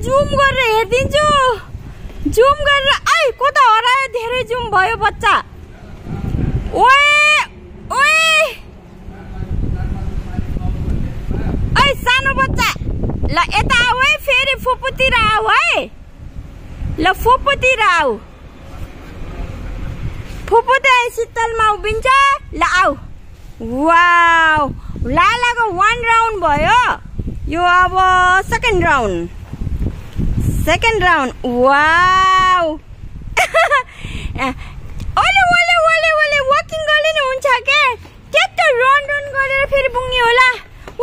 zoom गरेर हेर्दिन्छु zoom गरेर आइ कता हरायो धेरै जुम भयो बच्चा ओए ओए ऐ सानो बच्चा ल यता आऊ है फेरि फुपूतिर आऊ है ल फुपूतिर आऊ फुपू त शीतलमा उभिन्छ ल आऊ वाउ लालाको 1 राउन्ड भयो यो अब सेकेन्ड राउन्ड वाउ ओले ओले ओले ओले वकिङ गर्ने नि हुन्छ के त्यस्तो रन गरेर फेरि बुङ्गी होला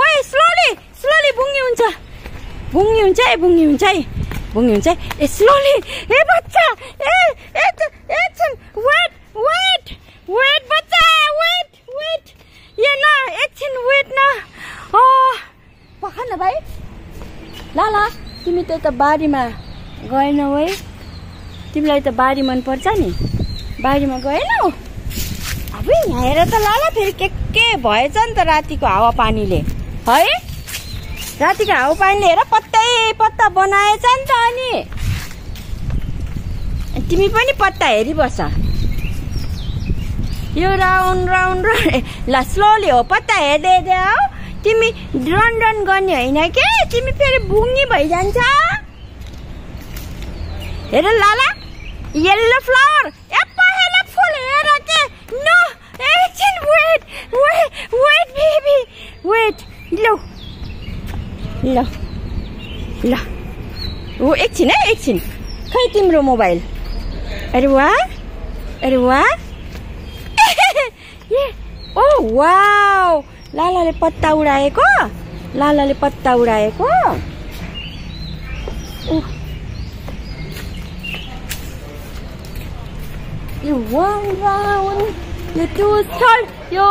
ओए स्लोली स्लोली बुङ्गी हुन्छ ए स्लोली ए बच्चा ए एकछिन वेट बच्चा वेट ये ना एकछिन वेट न पखा न भाइ लाला तिमी त बारीमा गएनौ है तिमीलाई त बारी मन पर्छ नि बारीमा गएनौ अब यहाँ हेर त लाला फेरि के भएछ नि त रातिको हावापानीले है रातिको हावापानीले हेर पत्ता बनाएछ नि त अनि तिमी पनि पत्ता हेरिबस यो राउन्ड ल स्लोली हो पत्ता हेर्दै आऊ तिमी रन गर्ने होइन के तिमी फेरि बुङ्गी भइजान्छ हेर लाला येल्लो फ्लावर पहेँलो फुल हेर के नो एकछिन वेट बेबी वेट ल ओ एकछिन खै तिम्रो मोबाइल अरे वाह ओ वाउ लालाले पत्ता उडाएको यो 1 राउन्ड यो 2 थर्ड यो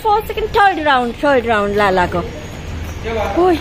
4 सेकेन्ड थर्ड राउन्ड लालाको ओइ